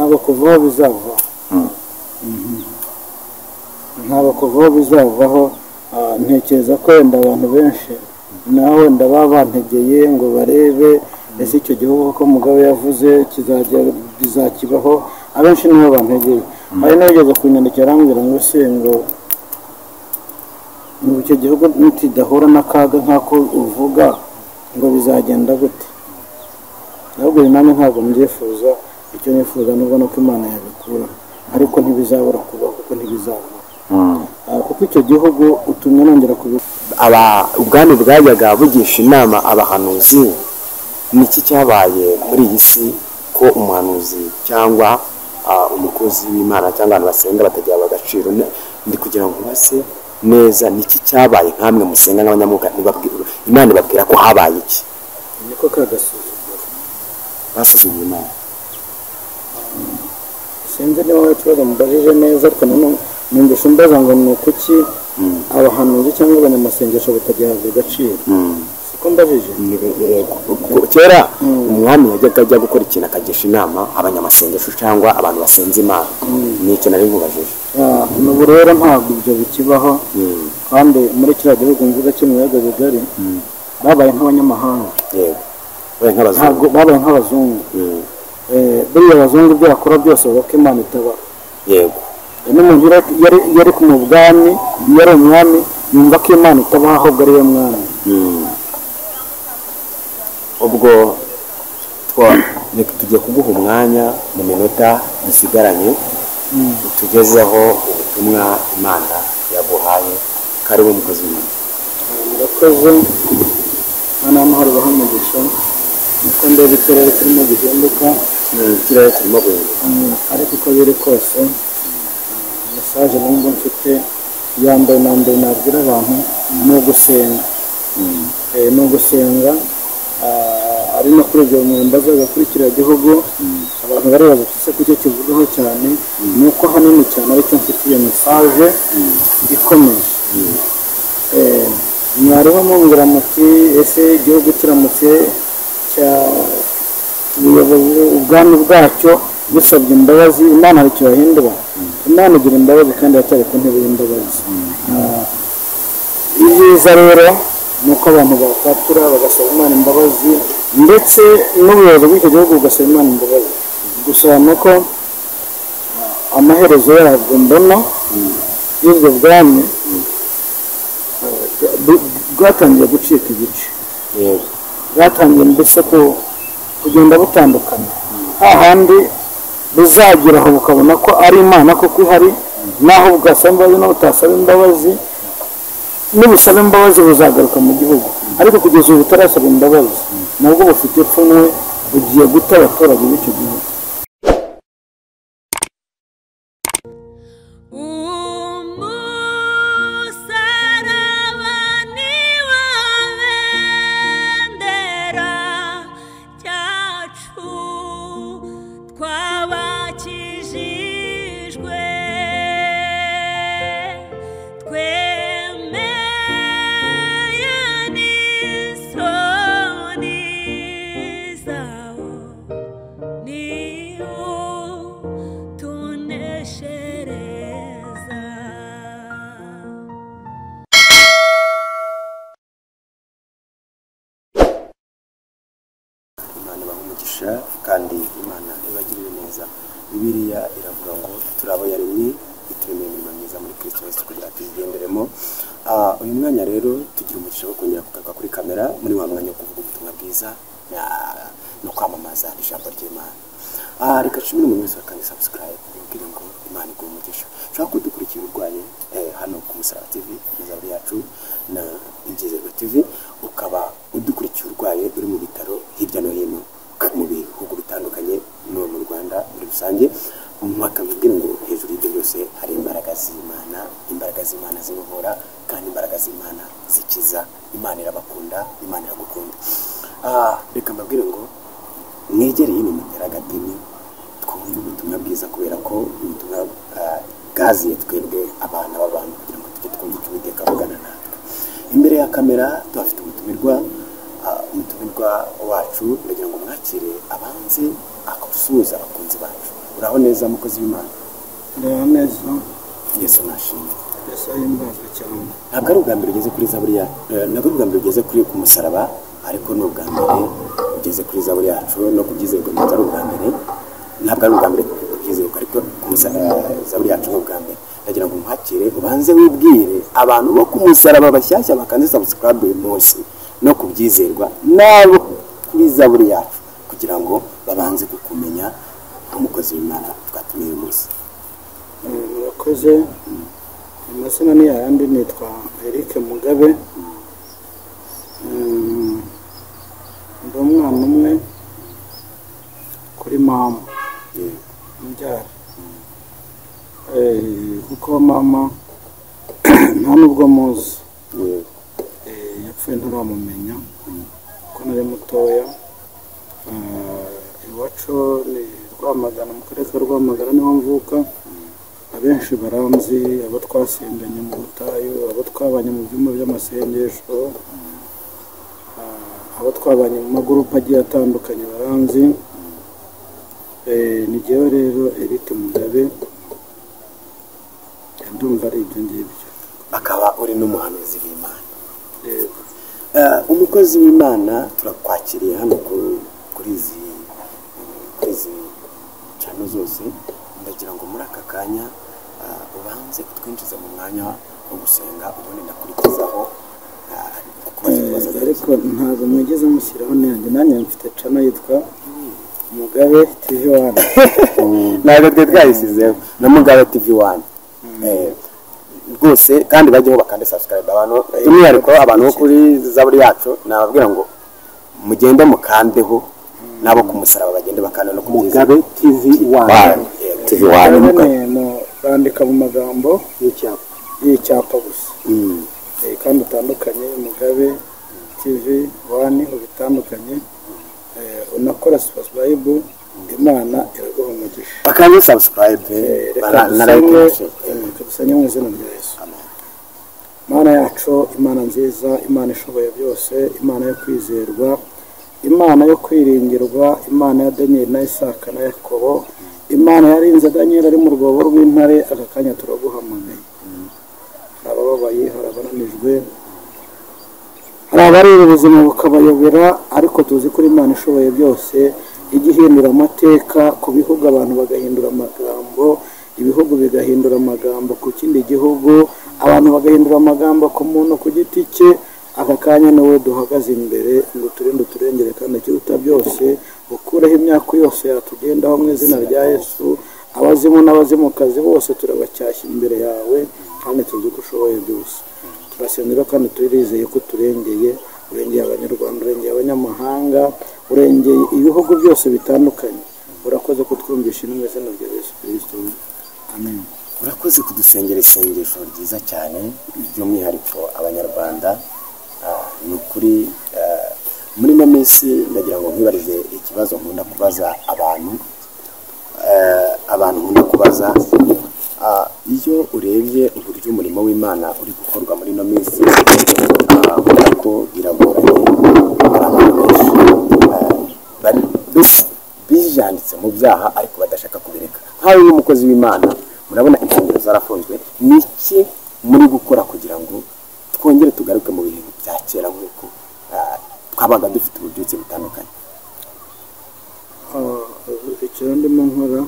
Ntabwo kuvaho bizavaho. Ntabwo kuvaho bizavaho. Ntekereza ko wenda abantu benshi naho wenda baba bantegeye ngo barebe ese icyo gihugu ko Mugabe yavuze kizajya bizakibaho, abenshi nibo bantegeye. Hari n'abigeze kunyandikira arambwira ngo se ngo icyo gihugu nitidahura n'akaga nk'ako uvuga ngo bizagenda gute? Ahubwo nanjye ntabwo mbyifuza, icyo nifuza nubwo nuko Imana yabikura, ariko ntibizabura kuba kuko ntibizaba. Kuko icyo gihugu utumye nongera aba ubwami bwajyaga bugisha inama abahanuzi. Niki cyabaye muri iyi si ko umuhanuzi cyangwa umukozi w'Imana cyangwa abantu basenga batagira agaciro? Ndi kugira ngo base neza niki cyabaye nkamwe musenga n'abanyamwuka, Imana ibabwira ko habaye iki? Niko kagasuzuguro basuzuguye Imana. Sinzi niba ikibazo mubajije neza, ariko nanone numvise umbaza ngo ni ukuki abahanuzi cyangwa abanyamasengesho batagihabwa agaciro. Siko mbajije? Kera umwami yajyaga ajya gukora ikintu akagisha inama abanyamasengesho cyangwa abantu basenze Imana. Nicyo nari nkubajije. Ubu rero ntabwo ibyo bikibaho, kandi muri kiriya gihugu mvuga cyo mu biyaga bigari babaye nk'abanyamahanga. Yego, babaye nk'abazungu. Buriya abazungu ibyo bakora byose bavuga ko Imana itabaho. Yego, n'umuntu yari ku bwami, yari umwami, yumva ko Imana itabaho ahubwo ari we mwami. Ubwo tugiye kuguha umwanya mu minota dusigaranye utugezeho ubutumwa Imana yaguhaye. Karibu mukozi w'Imana. Murakoze. Imana y'amahoro ibahe umugisha. Niko ndeba ikirere kirimo gihinduka, ikirere kirimo guhinduka, ariko uko biri kose mesaje numva mfite ya mbere na mbere nabwira abantu ni ugusenga. Ni ugusenga, ari no kuri ibyo mbazaga kuri kiriya gihugu abantu baribaza ese kucyo kivugaho cyane, ni uko hanini cyane aricyo mfite iyo mesaje ikomeye. Mwarimu mumbwira muti ese igihugu kiramutse cya ubuyobozi ubwami bwacyo busabye imbabazi, Imana hari icyo yahindura? Imana igira imbabazi kandi iracyari ku ntebe y'imbabazi. Ibyiza rero ni uko abantu bakwatura bagasaba Imana imbabazi, ndetse n'ubuyobozi bw'icyo gihugu bugasaba Imana imbabazi. Gusa ni uko amaherezo yabwo mbona y'ubwo bwami bwatangiye gucika ibice, bwatangiye mbese kugenda butandukana, hahandi buzagera aho bukabona ko ari Imana koko ihari, naho bwasaba imbabazi n'aho butasaba imbabazi, nibusaba imbabazi buzagaruka mu gihugu. Ariko kugeza ubu butarasaba imbabazi nabwo bufite ipfunwe, bugiye guta abaturage b'icyo gihugu. Kandi Imana ibagirire neza. Bibiliya iravuga ngo turabo yaremye ituremeye imirimo myiza muri Kristo Yesu kugira tuyigenderemo. Uyu mwanya rero tugira umugisha wo kongera kugaruka kuri kamera muri wa mwanya wo kuvuga ubutumwa bwiza no kwamamaza ijambo ry'Imana. Reka nshimire umuntu wese wakanze subscribe ubwire ngo Imana iguhe umugisha. Ushobora kudukurikira urwaye hano ku Musaraba TV, Zaburi yacu na Ibyizerwa TV, ukaba udukurikiye urwaye uri mu bitaro hirya no hino mu bihugu bitandukanye no mu Rwanda muri rusange. Mwakabwira ngo hejuru y'ibyo byose hari imbaraga z'Imana, imbaraga z'Imana zibohora kandi imbaraga z'Imana zikiza. Imana irabakunda, Imana iragukunda. Reka mbabwire ngo mwegereye ino muteragatini twumve ubutumwa bwiza, kubera ko ubutumwa bwaziye twebwe abana b'abantu kugira ngo tujye twumva icyo Uwiteka avugana natwe. Imbere ya kamera tuhafite umutumirwa, umutumirwa wacu ndagira ngo mwakire abanze akusuhuza abakunzi bacu. Uraho neza mukozi w'Imana? Uraho neza. Yesu nashimwe. Yesu ahimbazwe cyane. Ntabwo ari ubwa mbere ugeze kuri Zaburi ya ntabwo ari ubwa mbere ugeze kuri ku musaraba, ariko ni ubwa mbere ugeze kuri Zaburi yacu no kubyizerwa ntabwo ari ubwa mbere. Ntabwo ari ubwa mbere kubyizerwa, ariko ku musaraba Zaburi yacu ni ubwa mbere. Ndagira ngo nkwakire ubanze wibwire abantu bo ku musaraba bashyashya bakanze subscribe uyu munsi no kubyizerwa nabo kuri Zaburi yacu, kugira ngo babanze kukumenya nk'umukozi w'Imana twatumiye uyu munsi. Murakoze. Amazina ni ayandi, nitwa Eric Mugabe. Ndi umwana umwe kuri mama umbyara, kuko mama nta nubwo muzi, yapfuye ntaramumenya kuko nari mutoya. Iwacu ni Rwamagana, mu karere ka Rwamagana niho mvuka. Abenshi baranzi, abo twasenganye mu butayu, abo twabanye mu byumba by'amasengesho, abo twabanye mu magurupe agiye atandukanye baranzi. Ni jyewe rero Eric Mugabe, ndumva ari ibyo ngibyo. Akaba uri n'umuhanuzi w'Imana. Umukozi w'Imana turakwakiriye hano kuri izi cano zose. Ndagira ngo muri aka kanya ubanze utwinjize mu mwanya wo gusenga, ubundi ndakurikizaho kukubaza. Ariko ntabwo mwigeze mushyiraho nanjye, nanjye mfite cano yitwa Mugabe TV 1. Ntabwo twe twayisizeho na Mugabe TV 1 rwose, kandi bajyeho bakande subscribe. Abantu by'umwihariko abantu bo kuri Zaburi yacu nababwira ngo mugende mukandeho, nabo ku musaraba bagende bakanda no ku Mugabe TV 1. TV 1 bandika mu magambo y'icyapa gusa, kandi utandukanye Mugabe TV 1 ubitandukanye, unakora subscribe, Imana iraguha umugisha. Bakande subscribe dusenge mu izina rya Yesu. Imana yacu, Imana nziza, Imana ishoboye byose, Imana yo kwizerwa, Imana yo kwiringirwa, Imana ya Daniel na Isaka na Yakobo, Imana yarinze Daniel ari mu rwobo rw'intare, aka kanya turaguhamagaye. Hari abababaye, hari abananijwe, hari abareba ubuzima bukabayobera, ariko tuzi ko Imana ishoboye byose ijya ihindura amateka ku bihugu, abantu bagahindura amagambo, ibihugu bigahindura amagambo ku kindi gihugu, abantu bagahindura amagambo ku muntu ku giti cye. Aka kanya niwe duhagaze imbere ngo turinde uturengere, kandi ikiruta byose ukureho imyaka yose yatugendaho mu izina rya Yesu. Abazimu n'abazimukazi bose turabacyashya imbere yawe, kandi tuzi ko ushoboye byose. Turasengera kandi turizeye ko turengeye, urengeye Abanyarwanda, urengeye abanyamahanga, urengeye ibihugu byose bitandukanye. Urakoze kutwumvisha mu izina rya Yesu Kristo, amen. Urakoze kudusengera isengesho ryiza cyane, by'umwihariko Abanyarwanda. Ni ukuri muri ino minsi ndagira ngo nkwibarize ikibazo nkunda kubaza abantu, abantu nkunda kubaza. Iyo urebye uburyo umurimo w'Imana uri gukorwa muri ino minsi, ubona ko biragoranye. Hari abantu benshi bijanditse mu byaha ariko badashaka kubireka. Nk'aho uyu mukozi w'Imana, murabona insengero zarafunzwe, ni iki muri gukora kugira ngo twongere tugaruke mu bihe bya kera nk'uko twabaga dufite ububyutse butandukanye? Icyo ndimo nkora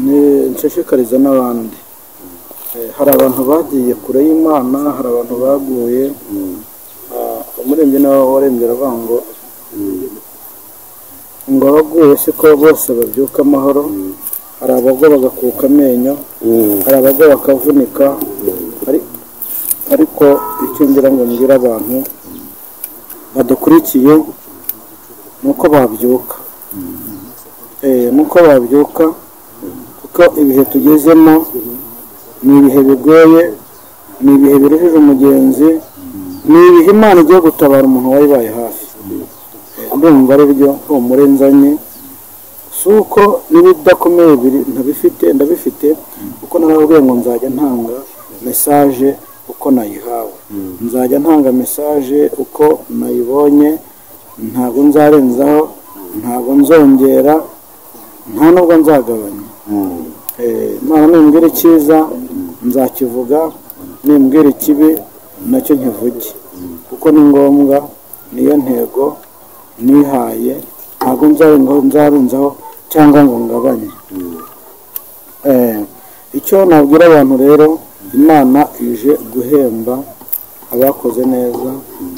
ni nshishikariza n'abandi. Hari abantu bagiye kure y'Imana, hari abantu baguye. Umurembyi nawe warembye aravuga ngo ngo abaguye siko bose babyuka amahoro, hari abagwa bagakuka amenyo, hari abagwa bakavunika. Ariko icyo ngira ngo mbwire abantu badukurikiye ni uko babyuka, nuko babyuka, kuko ibihe tugezemo ni ibihe bigoye, ni ibihe biruhije umugenzi, ni ibihe Imana igiye gutabara umuntu wayibaye hafi. Ndumva ari byo humure nzanye, si uko n'ibidakomeye ntabifite, ndabifite, kuko narababwiye ngo nzajya ntanga mesaje uko nayihawe, nzajya ntanga mesaje uko nayibonye, ntabwo nzarenzaho Ntabwo nzongera, nta nubwo nzagabanya. Imana nimbwira icyiza nzakivuga, nimbwira ikibi nacyo nkivuge, kuko ni ngombwa, niyo ntego nihaye. Ntabwo nzarenzaho cyangwa ngo ngabanye. Icyo nabwira abantu rero, Imana ije guhemba abakoze neza,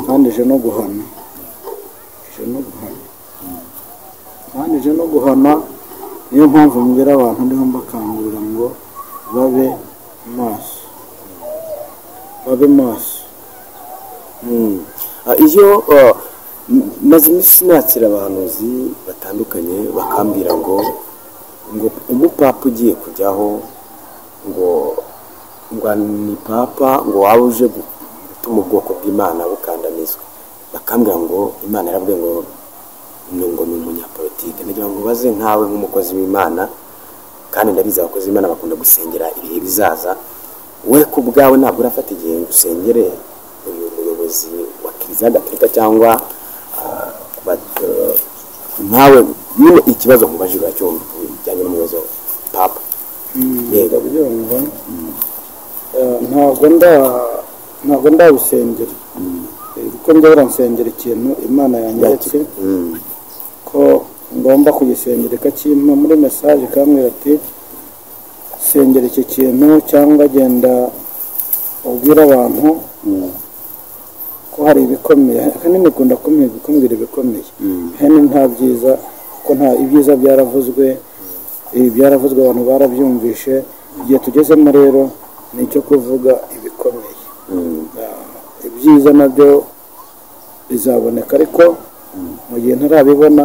kandi ije no guhana, kandi ije no guhana. Niyo mpamvu mbwira abantu ndiho mbakangurira ngo babe maso, babe maso. Iyo maze iminsi nakira abahanuzi batandukanye bakambwira ngo umupapa ugiye kujyaho ngo ni papa ngo waba uje gutuma ubwoko bw'Imana bukandamizwa, bakambwira ngo Imana yarabwiye ngo ni umunyapolitike. Ndagira ngo baze nkawe nk'umukozi w'Imana, kandi ndabizi abakozi b'Imana bakunda gusengera ibihe bizaza, we ku bwawe ntabwo urafata igihe ngo usengere uyu muyobozi wa Kiliziya Gatolika cyangwa nkawe nyine ikibazo nkubajije uracyumva bijyanye n'umuyobozi wa papa? Yego, ndabyumva. Ntabwo ndabisengera, kuko njya baransengera ikintu Imana yanyeretse ko ngomba kugisengera, ikakimpa muri message ikambwira ati sengera iki kintu, cyangwa genda ubwire abantu ko hari ibikomeye. Ahanini ikunda kumbwira ibikomeye, ahanini nta byiza, kuko nta ibyiza byaravuzwe, byaravuzwe abantu barabyumvishe. Igihe tugezemo rero ni icyo kuvuga ibikomeye. Ibyiza nabyo bizaboneka, ariko mu gihe ntarabibona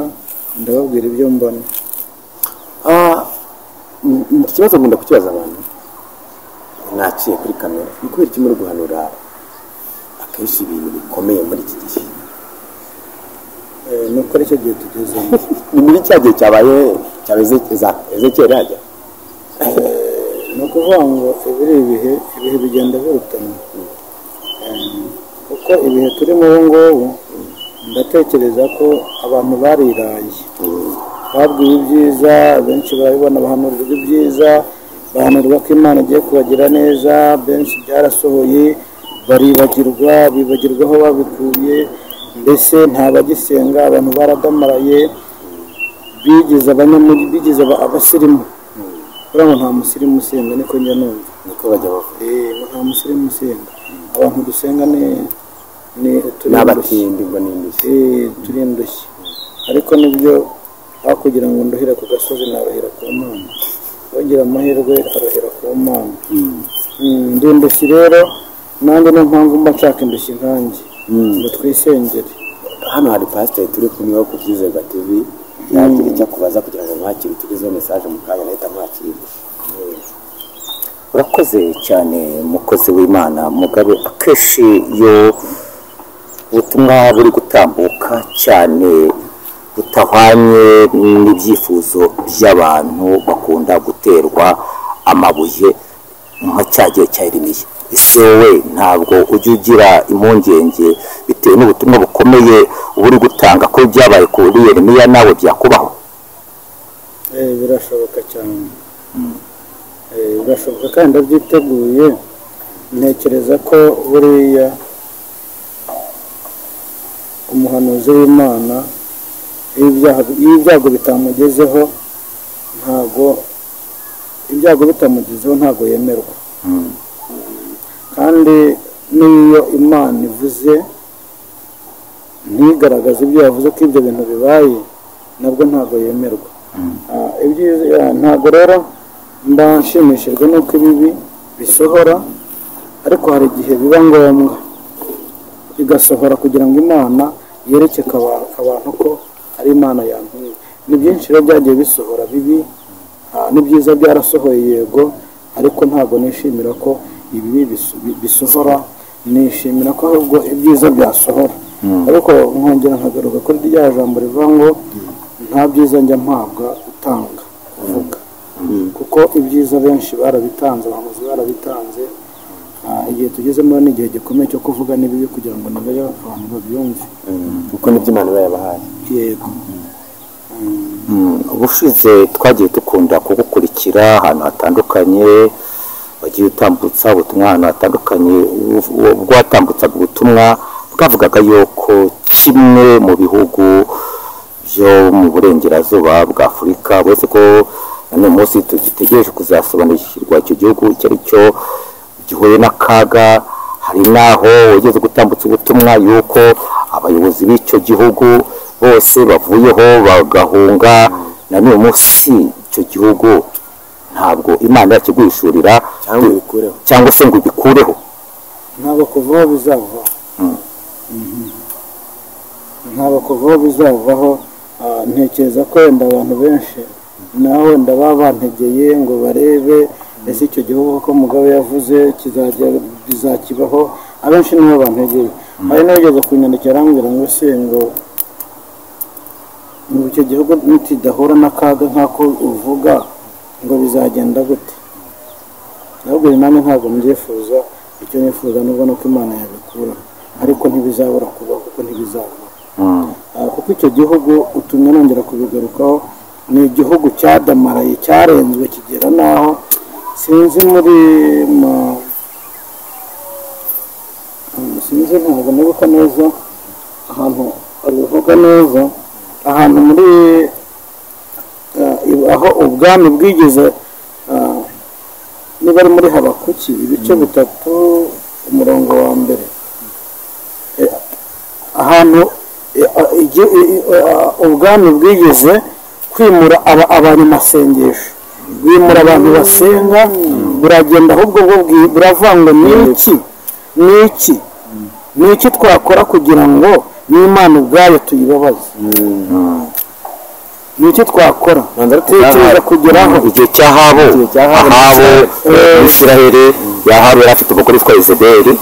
ndababwira ibyo mbona. Ikibazo nkunda kukibaza abantu naciye kuri kamera, ni kubera iki muri guhanura akenshi ibintu bikomeye muri iki gihe? Ni uko aricyo gihe tugezemo. Ni muri cya gihe cyabaye cya Ezekiyeli hajya? Ni ukuvuga ngo ibiri ibihe bigenda birutana, kuko ibihe turimo ubu ngubu ndatekereza ko abantu bariraye, babwiwe ibyiza, benshi barabibona, bahanurirwa ibyiza, bahanurwa ko Imana igiye kubagira neza, benshi byarasohoye, baribagirwa, bibagirwa aho babikuye, mbese nta bagisenga, abantu baradamaraye, bigize abanyamujyi, bigize abasirimu. Buriya ngo nta musirimu usenga, niko njya numva, niko bajya bavuga. Ngo nta musirimu usenga. Abantu dusenga ni n'abatindi ngo ni indushyi, turi indushyi. Ariko nibyo, aho kugira ngo nduhire ku gasozi naruhira ku Mana, ugira amahirwe aruhira ku Mana. Ndi indushyi rero, nanjye niyo mpamvu mba nshaka indushyi nkanjye ngo twisengere. Hano hari pasiteri turi kumwe wo ku Byizerwa TV, yagira icyo akubaza kugira ngo mwakire, tugezeho message mu kanya nahita mwakira. Urakoze cyane mukozi w'Imana Mugabe. Akenshi iyo ubutumwa buri gutambuka cyane butahwanye n'ibyifuzo by'abantu, bakunda guterwa amabuye nka cya gihe cya Yeremiya. Ese wowe ntabwo ujya ugira impungenge bitewe n'ubutumwa bukomeye uri gutanga ko byabaye kuri Yeremiya nawe byakubaho? Birashoboka cyane, birashoboka kandi ndabyiteguye. Ntekereza ko buriya umuhanuzi w'Imana iyo ibyago bitamugezeho, ntago ibyago bitamugezeho ntago yemerwa. Kandi n'iyo Imana ivuze ntigaragaze ibyo yavuze ko ibyo bintu bibaye, nabwo ntago yemerwa. Ntago rero mba nshimishijwe n'uko ibibi bisohora, ariko hari igihe biba ngombwa bigasohora kugira ngo Imana yereke abantu ko ari Imana yantumye. Ni byinshi rero byagiye bisohora bibi, n'ibyiza byarasohoye yego, ariko ntabwo nishimira ko ibibi bisohora, nishimira ko ahubwo ibyiza byasohora. Ariko nkongera nkagaruka kuri rya jambo rivuga ngo nta byiza njya mpabwa utanga kuvuga, kuko ibyiza benshi barabitanze, abahanuzi barabitanze. Igihe tugezemo ni igihe gikomeye cyo kuvuga n'ibibi kugira ngo nabyo abantu babyumve, kuko nibyo Imana iba yabahaye. Yego. Ubushize twagiye dukunda kugukurikira ahantu hatandukanye, wagiye utambutsa ubutumwa ahantu hatandukanye. Ubwo watambutsaga ubutumwa bwavugaga yuko kimwe mu bihugu byo mu burengerazuba bwa Afurika, uretse ko na munsi tugitegereje kuzasobanukirwa icyo gihugu icyo ari cyo gihuye n'akaga, hari naho wigeze gutambutsa ubutumwa yuko abayobozi b'icyo gihugu bose bavuyeho bagahunga. Na n'uyu munsi icyo gihugu ntabwo Imana yakiguhishurira cyangwa se ngo ibikureho. Ntabwo kuvaho bizavaho, ntabwo kuvaho bizavaho. Ntekereza ko wenda abantu benshi nawe wenda baba bantegeye ngo barebe ese icyo gihugu ko Mugabe yavuze kizajya bizakibaho. Abenshi nibo bantegeye. Hari n'abigeze kunyandikira arambwira ngo se ngo icyo gihugu nitidahura n'akaga nk'ako uvuga ngo bizagenda gute? Ahubwo nanjye ntabwo mbyifuza. Icyo nifuza nubwo nuko Imana yabikura, ariko ntibizabura kuba, kuko ntibizabura. Kuko icyo gihugu utumye nongera kubigarukaho, ni igihugu cyadamaraye, cyarenzwe kigera naho sinzi muri sinzi ntabwo nibuka neza ahantu abivuga neza, ahantu muri aho ubwami bwigeze, niba ari muri Habakuki ibice 3 umurongo wa 1, ahantu ubwami bwigeze kwimura abanyamasengesho, bimura abantu basenga, buragenda ahubwo buravanga n'iki n'iki n'iki twakora kugira ngo n'Imana ubwayo tuyibabaze, n'iki twakora tekereza kugeraho. Igihe cy'Ahabu, Ahabu Isiraheli, Ahabu yari afite umugore witwa Yezebeli,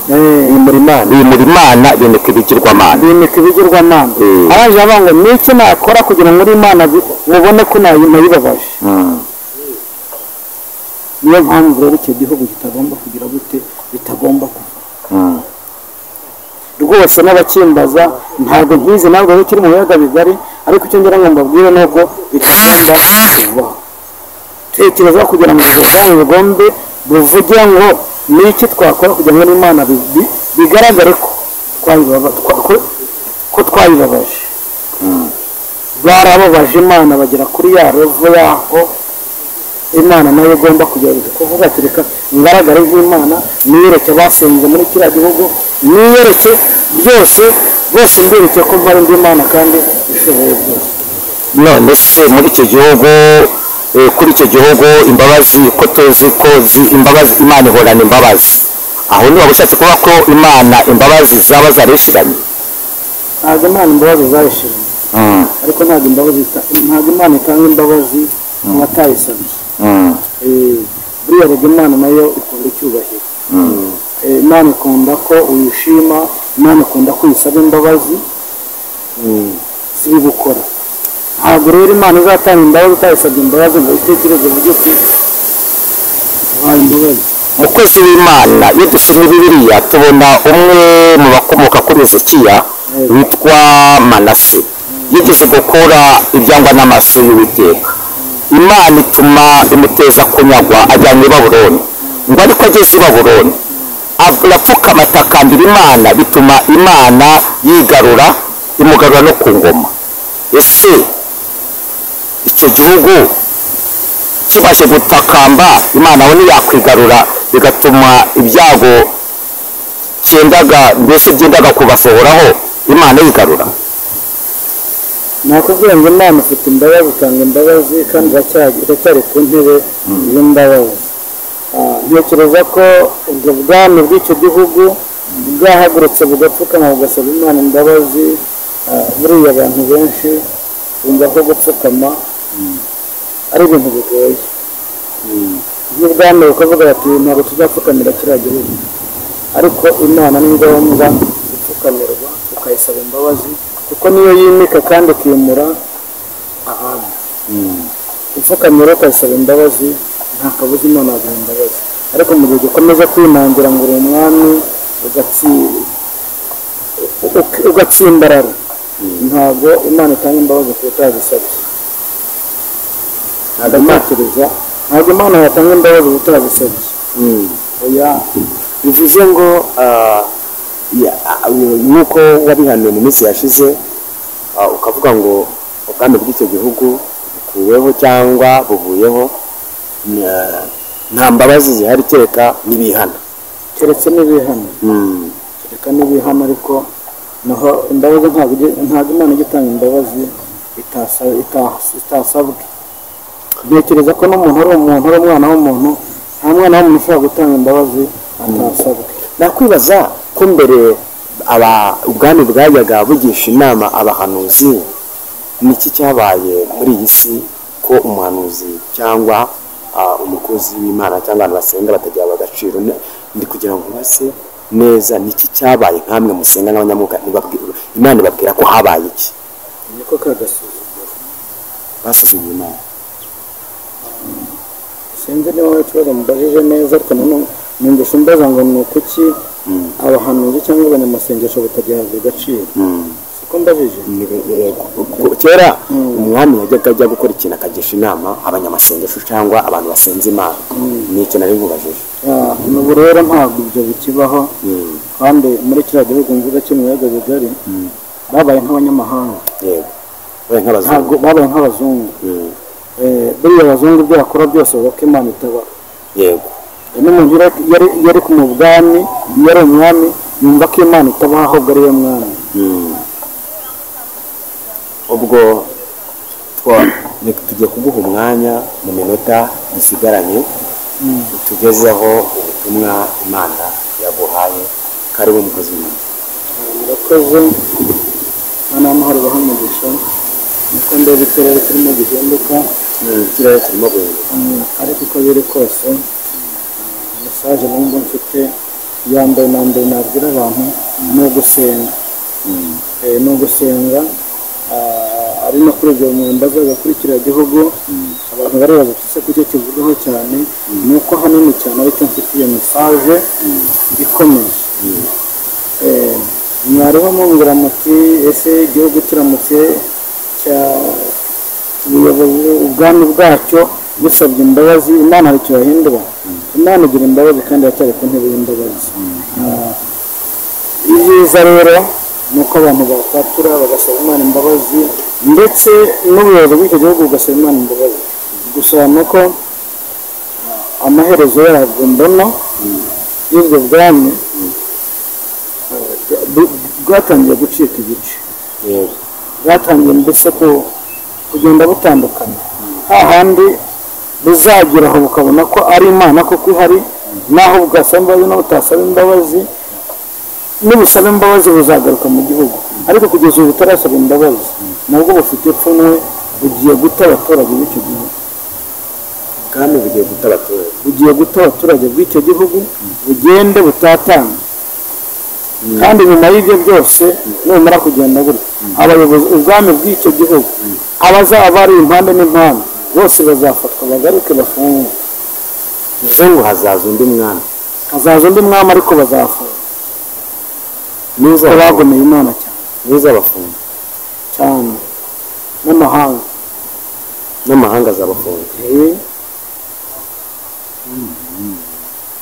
bimura Imana bimika ibigirwamana, bimika ibigirwamana. Araje avuga ngo n'iki nakora kugira ngo Imana mubone ko nayibabaje. Niyo mpamvu rero icyo gihugu kitagomba kugira gute, bitagomba kuva rwose. N'abakimbaza ntabwo nkizi, ntabwo kiri mu biyaga bigari, ariko icyo ngira ngo mbabwire nubwo bitagomba kuvaho. Tekereza kugira ngo ubwami bugombe buvuge ngo n'iki twakora kugira ngo n'Imana bigaragare ko twayibabaje. Barababaje Imana bagera kuri ya revo yaho Imana nayo igomba kugerageza kuvuga ati reka ngaragare nk'Imana, niyereke abasenze muri kiriya gihugu, niyereke byose bose, mbereke ko mpari ndi Imana kandi ishoboye byose. None se muri icyo gihugu, kuri icyo gihugu imbabazi ko tuzi ko imbabazi Imana ihorana imbabazi, aho niba ushatse kuba ko Imana imbabazi zaba zarishiranye? Ntabwo Imana imbabazi zarishiranye, ariko ntabwo imbabazi, ntabwo Imana itanga imbabazi mu batayisabye. Buriya rega Imana nayo ikunda icyubahiro. Imana ikunda ko uyishima, Imana ikunda ko uyisaba imbabazi z'ibikora. Ntabwo rero Imana izatanga imbabazi utayisabye imbabazi ngo itekereze uburyo ki uhaye imbabazi. Umukozi w'Imana, iyo dusomye Bibiliya tubona umwe mu bakomoka kuri Hezekiya witwa Manase, yigeze gukora ibyangwa n'amaso y'Uwiteka. Imana ituma imuteza kunyagwa ajyanywe i Babuloni. Ngo ariko ageze i Babuloni arapfukama atakambira Imana, bituma Imana yigarura, imugarura no ku ngoma. Ese icyo gihugu kibashe gutakamba Imana aho ntiyakwigarura, bigatuma ibyago cyendaga mbese byendaga kubasohoraho Imana yigarura? Nakubwira ngo Imana ifite imbabazi, itanga imbabazi kandi iracyari ku ntebe y'imbabazi. Ntekereza ko ubwo bwami bw'icyo gihugu bwahagurutse bugapfukama bugasaba Imana imbabazi. Buriya abantu benshi bumva ko gupfukama ari ibintu bigoye, nk'ubwami bukavuga bati ntabwo tuzapfukamira kiriya gihugu, ariko Imana ni ngombwa gupfukamirwa ukayisaba imbabazi, kuko niyo yimika kandi ikimura ahantu. Upfukamira ukayisaba imbabazi nta kabuza Imana yaguha imbabazi. Ariko mu gihe ukomeza kwinangira ngo uri umwami ugatsimbarara, ntabwo Imana itanga imbabazi ku utazisabye. Ndatekereza ntabwo Imana yatanga imbabazi utazisabye. Oya. Bivuze ngo nk'uko wabihanuye mu minsi yashize, ukavuga ngo ubwami bw'icyo gihugu bukuweho cyangwa buvuyeho, nta mbabazi zihari kereka n'ibihana. Keretse n'ibihano. Kereka n'ibihano, ariko naho imbabazi ntabwo Imana ijya itanga imbabazi itasabwe. Ntekereza ko n'umuntu ari umuntu, ari umwana w'umuntu, nta mwana w'umuntu ushobora gutanga imbabazi atasabwe. Nakwibaza ko mbere ubwami bwajyaga bugisha inama abahanuzi, niki cyabaye muri iyi si ko umuhanuzi cyangwa umukozi w'Imana cyangwa abantu basenga batagira agaciro? Ndi kugira ngo base neza niki cyabaye nkamwe musenga n'abanyamwuka, Imana ibabwira ko habaye iki? Niko kagasuzuguro basuzuguye Imana. Sinzi niba ikibazo mubajije neza, ariko numvise mbaza ngo ni ukuki abahanuzi cyangwa abanyamasengesho batagihabwa agaciro. Siko mbajije? Kera umwami yajyaga ajya gukora ikintu akagisha inama abanyamasengesho cyangwa abantu basenze Imana. Nicyo nari nkubajije. Ubu rero ntabwo ibyo bikibaho, kandi muri kiriya gihugu mvuga cyo mu biyaga bigari babaye nk'abanyamahanga. Yego, babaye nk'abazungu. Buriya abazungu ibyo bakora byose bavuga ko Imana itabaho. Yego. N'umuntu yari ku bwami, yari umwami, yumva ko Imana itabaho ahubwo ari we mwami. Ubwo tugiye kuguha umwanya mu minota dusigaranye, tugezeho ubutumwa Imana yaguhaye. Karibu mukozi w'Imana. Murakoze. Imana y'amahoro ibahe umugisha. Niko ndeba ikirere kirimo gihinduka. Ikirere kirimo guhinduka. Ariko uko biri kose, mesaje numva mfite ya mbere na mbere nabwira abantu ni ugusenga. Ni ugusenga, ari no kuri ibyo mbazaga kuri kiriya gihugu abantu baribaza ese kucyo kivugaho cyane, ni uko ahanini cyane aricyo mfitiye mesaje ikomeye. Mwariho mumbwira muti ese igihugu kiramutse cya ubuyobozi ubwami bwacyo busabye imbabazi, Imana hari icyo yahindura? Imana igira imbabazi kandi iracyari ku ntebe y'imbabazi. Ibyiza rero ni uko abantu bakwatura bagasaba Imana imbabazi, ndetse n'ubuyobozi bw'icyo gihugu bugasaba Imana imbabazi. Gusa ni uko amaherezo yabwo mbona y'ubwo bwami bwatangiye gucika ibice. Bwatangiye mbese kugenda butandukana, hahandi buzagera aho bukabona ko ari Imana koko ihari, naho bwasaba imbabazi n'aho butasaba imbabazi, nibusaba imbabazi buzagaruka mu gihugu. Ariko kugeza ubu butarasaba imbabazi nabwo bufite ipfunwe, bugiye guta abaturage b'icyo gihugu. Ubwami bugiye guta abaturage, bugiye guta abaturage b'icyo gihugu, bugende butatana. Kandi nyuma y'ibyo byose nibamara kugenda gutya, abayobozi ubwami bw'icyo gihugu abazaba bari impande n'impande bose bazafatwa bagaruke bafungwe. Bivuze ngo hazaza undi mwami. Hazaza undi mwami, ariko bazafunga. Niba bagomeye Imana cyane, nizabafunga cyane, n'amahanga n'amahanga azabafunga.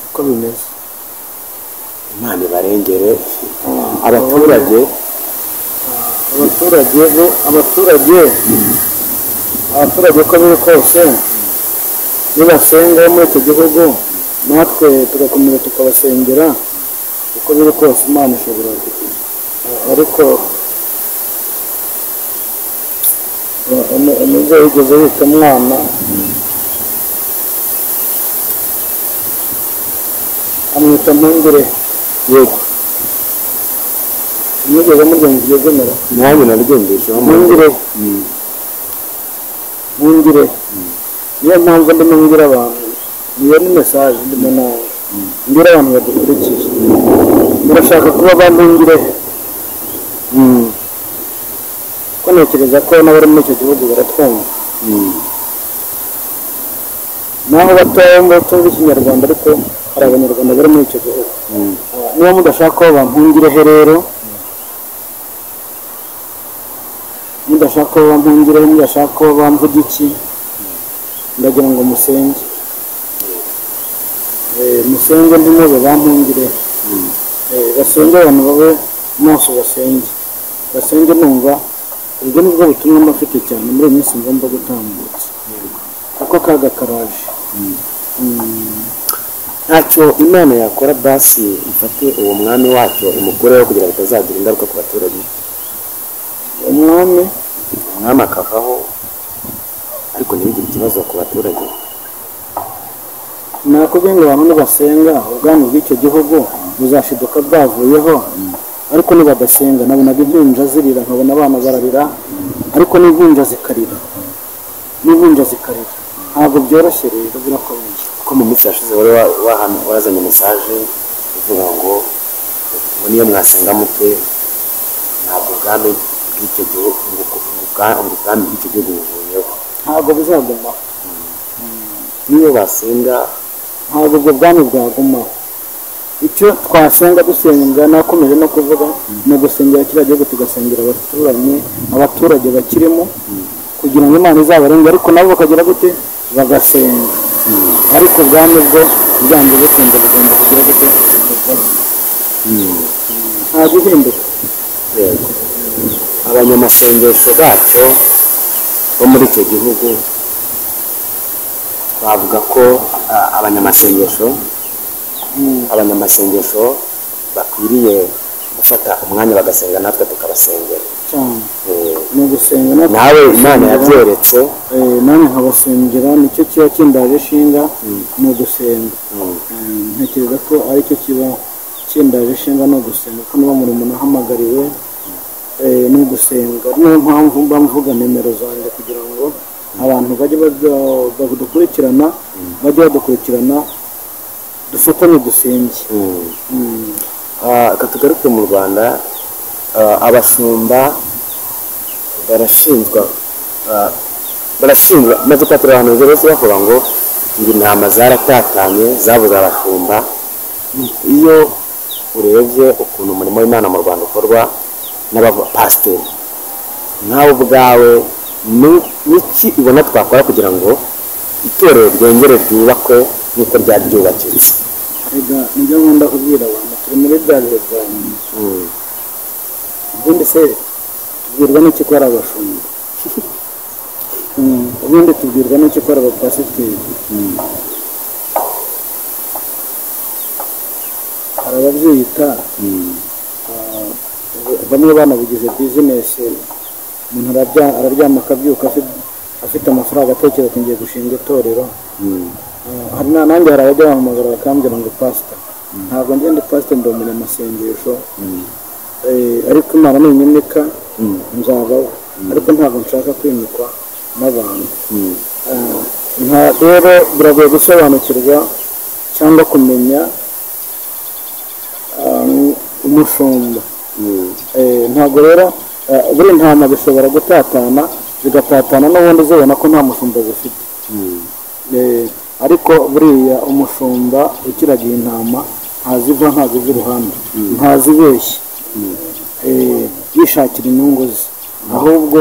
Uko bimeze. Imana ibarengere abaturage. Abaturage uko biri kose nibasenga muri icyo gihugu, natwe tugakomeza tukabasengera, uko biri kose Imana ishobora kugira. Ariko umubyeyi yigeze yita umwana amwita Mpungure. Yego. Mwigeze muryumva iryo zina? Nanjye naryumvise. Mpungure. Mpungure. Niyo mpamvu ndimo mbwira abantu, niyo ni mesaje ndimo nawe mbwira abantu badukurikiye, murashaka kuba ba Mpungure? Ko ntekereza ko n'abari muri icyo gihugu baratwumva, naho batoya batumva ikinyarwanda, ariko hari abanyarwanda bari muri icyo gihugu. Niba mudashaka ko bampungirehe rero, mudashaka ko bampungirehe, mudashaka ko bamvuga iki, Ndagira ngo musenge, musenge ntimuze bampungire, basenge abantu babe maso, basenge basenge. Numva ubwo nibwo butumwa mba mfite cyane muri iyi minsi ngomba gutambutsa, kuko akaga karaje. Ntacyo Imana yakora basi ifate uwo mwami wacyo imukureho kugira ngo bitazagira ingaruka ku baturage. Umwami akavaho ariko ntibigire ikibazo ku baturage. Nakubwiye ngo abantu nibasenga ubwami bw'icyo gihugu buzashiduka bwavuyeho, ariko nibadasenga nabonaga impinja zirira, nkabona abana bararira, ariko n'impinja zikarira, n'impinja zikarira. Ntabwo byoroshye rero, birakomeye. Kuko mu minsi yashize wari wazanye mesaje ivuga ngo niyo mwasenga mute ntabwo ubwami bw'icyo gihugu, ubwami bw'icyo gihugu buvuyeho, ntabwo buzagumaho. Niyo basenga ntabwo ubwo bwami bwagumaho. Icyo twasenga dusenga, nakomeje no kuvuga, ni ugusengera kiriya gihugu, tugasengera abaturanyi, abaturage bakirimo, kugira ngo Imana izabarenge, ariko nabo bakagira gute? Bagasenga. Ariko ubwami bwo byanze bikunze bugomba kugira gute? Nta guhinduka. Yego, abanyamasengesho bacyo bo muri icyo gihugu bavuga ko abanyamasengesho bakwiriye gufata umwanya bagasenga, natwe tukabasengera. Ni ugusenga nawe Imana yabyeretse, nanjye nkabasengera, nicyo kiba kindaje ishinga, ni ugusenga. Ntekereza ko aricyo kiba kindaje ishinga, ni ugusenga, ko niba umurimo nahamagariwe ni ugusenga. Niyo mpamvu mba mvuga nimero zanjye kugira ngo abantu bajye badukurikirana, bajye badukurikirana, dufatanye dusenge. Reka tugaruke mu Rwanda. Abashumba barashinjwa, maze kwatura abahanuzi bose bavuga ngo intama zaratatanye, zabuze abashumba. Iyo urebye ukuntu umurimo w'Imana mu Rwanda ukorwa n'abapasiteri, nawe ubwawe niki ubona twakora kugira ngo itorero ryongere ryubakwe nk'uko ryari ryubakitse? Erega nibyo nkunda kubwira abantu, turi muri bya bihe bya nyuma. Ubundi se tubwirwa n'iki ko ari abashumba? Ubundi tubwirwa n'iki ko ari abapasiteri? Hari ababyiyita, bamwe banabigize bizinesi. Umuntu araryama akabyuka afite amafaranga, atekereza ati ngiye gushinga itorero. Hari nanjye hari abajya bampamagara bakambwira ngo pasita. Ntabwo ngenda pasita, ndi umunyamasengesho, ariko Imana ninyimika nzabaho, ariko ntabwo nshaka kwimikwa n'abantu. Rero biragoye gusobanukirwa cyangwa kumenya umushumba. Ntabwo rero buri ntama zishobora gutatana, zigatatana n'ubundi zibona ko nta mushumba zifite. Ariko buriya umushumba ukiragiye intama ntaziva, ntaziva iruhande, ntazibeshye yishakira inyungu ze. Ahubwo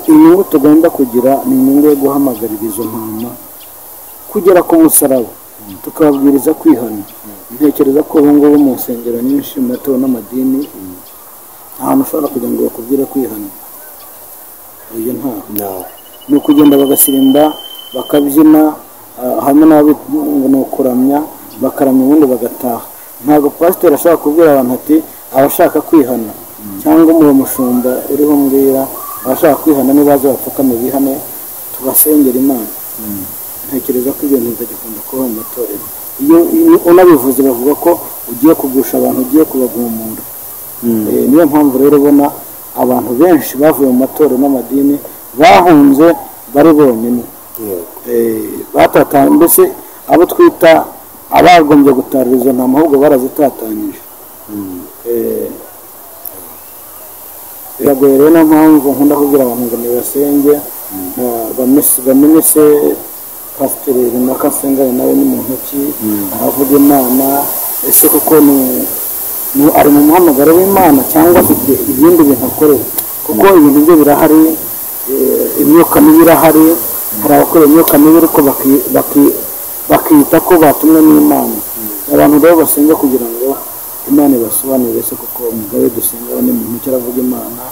inyungu tugomba kugira ni inyungu yo guhamagarira izo ntama kugera ku musaraba, tukababwiriza kwihana. Ntekereza ko ubu ngubu mu nsengero nyinshi, mu matorero n'amadini, nta hantu ushobora kugira ngo bakubwire kwihana. Iyo ntaho ni ukugenda bagasirimba, bakabyina, hamwe n'abo ni ukuramya, bakaramya ubundi bagataha. Ntabwo pasiteri ashobora kubwira abantu ati abashaka kwihana, cyangwa uwo mushumba uriho mbwira abashaka kwihana nibaze bapfukame bihane, tubasengera Imana. Ntekereza ko ibyo bintu bitagikunda kuba mu matorero. Iyo unabivuze bavuga ko ugiye kugusha abantu, ugiye kubagumura. Niyo mpamvu rero ubona abantu benshi bavuye mu matorero n'amadini bahunze bari bonyine, batatanye. Mbese abo twita abagombye gutarura izo ntama ahubwo barazitatanyije. Biragoye rero, niyo mpamvu nkunda kubwira abantu ngo nibasenge, bamenye se pasiteri runaka asenganye nawe ni muntu ki, aravuga Imana, ese koko ari mu muhamagaro w'Imana cyangwa afite ibindi bintu akorera? Kuko ibintu bye birahari, imyuka mibi irahari, Hari abakora imyuka mibi ariko bakita ko batumwe n'Imana. Abantu rero basenga kugira ngo Imana ibasobanurire se kuko Mugabe dusenga ni muntu icyo aravuga Imana.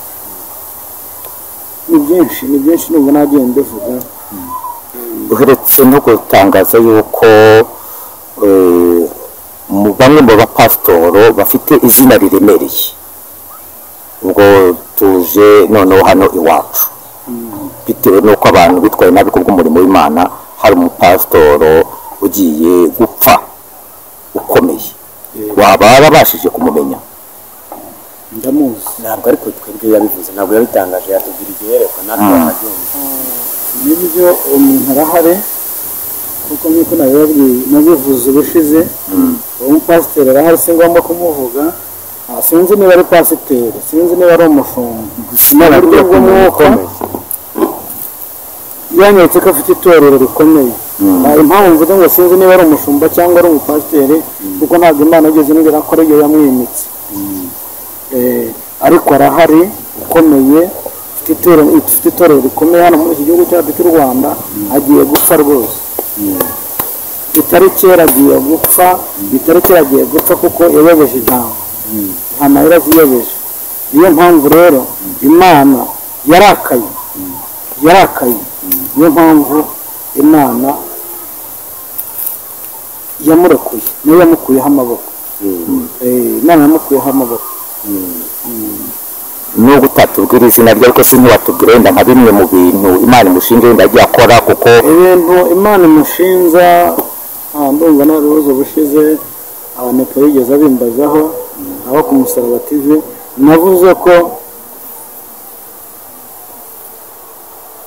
Ni byinshi nubwo nagiye mbivuga. Uheretse no gutangaza yuko bamwe mu bapasitoro bafite izina riremereye, ubwo tuje noneho hano iwacu bitewe n'uko abantu bitwaye nabi kubw'umurimo w'Imana, hari umupasitoro ugiye gupfa ukomeye, waba warabashije kumumenya? Ndamuzi. Ntabwo ariko twebwe yabivuze, ntabwo yabitangaje, yatubwira igihe yerekwa natwe akabyumva. Nibyo, umuntu arahari kuko nk'uko nabivuze ubushize, uwo mupasiteri arahari, si ngombwa kumuvuga. Sinzi niba ari pasiteri, sinzi niba ari umushumba. Gusa Mu buryo bw'umwuka yanyeretse ko afite itorero rikomeye. Impamvu mvuga ngo sinzi niba ari umushumba cyangwa ari umupasiteri, kuko ntabwo Imana yigeze imbwira ko ariyo yamwimitse. Ariko arahari ukomeye, ufite itorero rikomeye hano muri iki gihugu cyacu cy'u Rwanda. Agiye gupfa rwose, bitari kera agiye gupfa, kuko yayobeje intama, nta mayira aziyobeje. Niyo mpamvu rero Imana yarakaye, niyo mpamvu Imana yamurekuye, niyo yamukuyeho amaboko. Imana yamukuyeho amaboko. Nubwo utatubwira izina rye, ariko sintiwatubwira wenda nka bimwe mu bintu Imana imushinja wenda agiye akora, kuko ibintu Imana imushinja ndumva nta bibazo bushize nepo yigeze abimbazaho aho ku Musaraba TV, navuze ko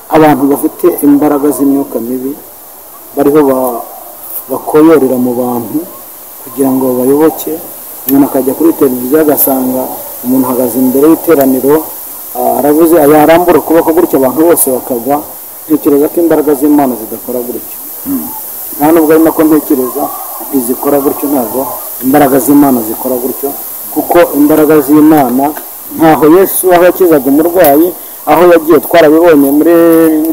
abantu bafite imbaraga z'imyuka mibi bariho bakoyorera mu bantu kugira ngo bayoboke. Umuntu akajya kuri televiziyo agasanga umuntu ahagaze imbere y'iteraniro aravuze, yarambura ukuboko gutyo abantu bose bakagwa. Ntekereza ko imbaraga z'Imana zidakora gutyo. Nta nubwo ari nako ntekereza ntizikora gutyo, ntabwo imbaraga z'Imana zikora gutyo, kuko imbaraga z'Imana ntaho Yesu aho yakizaga umurwayi, aho yagiye twarabibonye muri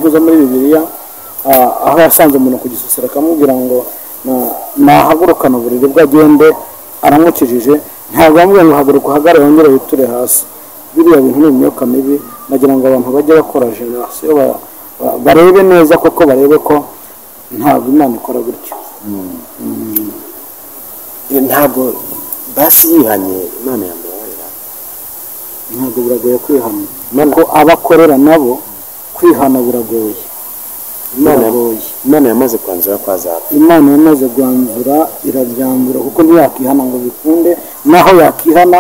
zo muri Bibiliya, aho yasanze umuntu ku gisusiro akamubwira ngo nahagurukana uburiri bwe agende, aramukijije. Ntabwo yamubwiye ngo haguruka uhagarare wongere witure hasi. Biriya bintu ni imyuka mibi, nagira ngo abantu bajye bakora generasiyo barebe neza koko, barebe ko ntabwo Imana ikora gutyo. Ntabwo basi yihanye Imana yamubabarira. Ntabwo biragoye kwihana, kuko abakorera nabo kwihana biragoye. Imana yamaze kwanzura ko azapfa. Imana yamaze kwanzura, irabyanzura, kuko ntiyakihana ngo bikunde. Naho yakihana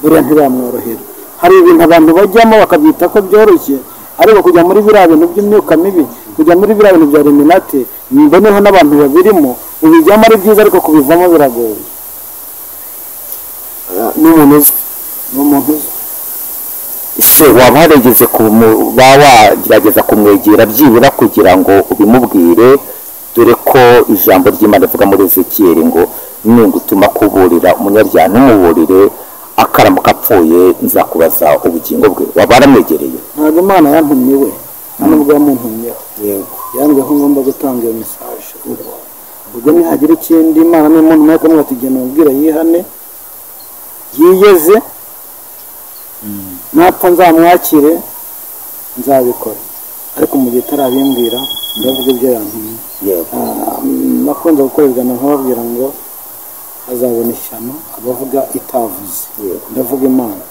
buriya ntibamworohera. Hari ibintu abantu bajyamo bakabyita ko byoroshye, ariko kujya muri biriya bintu by'imyuka mibi, kujya muri biriya bintu bya Illuminati, mboneho n'abantu babirimo, ubijyamo ari byiza ariko kubivamo biragoye. Ni umuntu uzwi, ni umuntu uzwi. Ese waba warigeze kuba wagerageza kumwegera byibura kugira ngo ubimubwire? Dore ko ijambo ry'Imana rivuga muri Ezekiyeli ngo ningutuma kuburira umunyabyaha ntumuburire, akaramuka apfuye nzakubaza ubugingo bwe. Waba waramwegereye? Ntabwo Imana yantumye we, nta nubwo yamuntumyeho. Yambwiye ko ngomba gutanga iyo mesaje. Ubwo nihagira ikindi Imana nimuntumye akamubwira ati genda umubwire yihane, yiyeze, napfa nzamwakire, nzabikora. Ariko mu gihe itarabimbwira ndavuga ibyo yantumye. Nakunze gukorerwa nkababwira ngo azabona ishyano abavuga itavuze. Ndavuga Imana,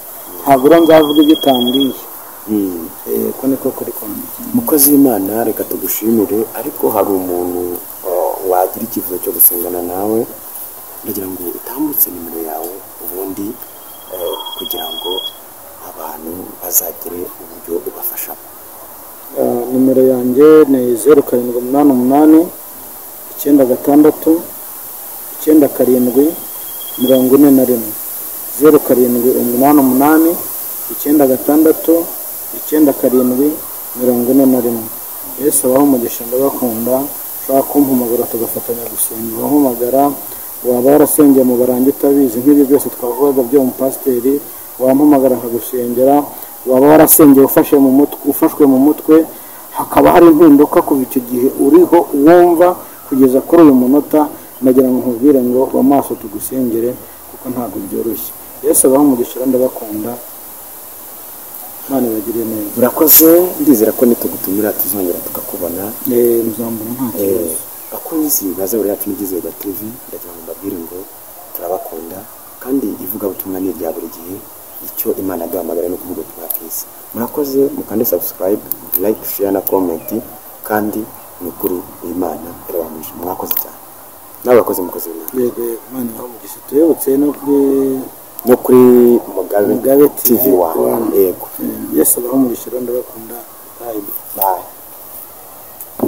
ntabwo rero nzavuga ibyo itambwiye. Ko niko kuri kwanjye. Mukozi w'Imana, reka tugushimire, ariko hari umuntu wagira icyifuzo cyo gusengana nawe, ndagira ngo utambutse nimero yawe ubundi kugira ngo abantu bazagire uburyo ubafashamo. Nimero yanjye ni 0788 96 97 41. 0788 96 97 41. Yesu abahe umugisha, ndabakunda. Ushobora kumpamagara tugafatanya gusenga, wampamagara waba warasengeye mu barangi utabizi nk'ibyo byose twavugaga byo umupasiteri, wampamagara nkagusengera. Waba warasengeye ufashe mu mutwe, ufashwe mu mutwe, hakaba hari impinduka kuva icyo gihe uriho wumva kugeza kuri uyu munota, ndagira ngo nkubwire ngo ba maso tugusengere, kuko ntabwo byoroshye. Yesu abahe umugisha, ndabakunda, Imana ibagirire neza. Urakoze, ndizera ko nitugutumira tuzongera tukakubona. Muzambona nta kibazo. Bakunzi ba Zaburi yacu n'Ibyizerwa TV, ndagira ngo mbabwire ngo turabakunda, kandi ivugabutumwa ni irya buri gihe. Icyo Imana yaduhamagara ni ukuvuga ubutumwa bwiza. Murakoze, mukande subscribe, like, share na comment, kandi ni ukuri Imana irabamugisha. Mwakoze cyane, nawe urakoze mukozi w'Imana. Yego, Imana ibahe umugisha. Tubibutse no kuri no kuri Mugabe Mugabe TV TV 1. One. Yego. Yesu abahe umugisha, ndabakunda. Bye. Bye.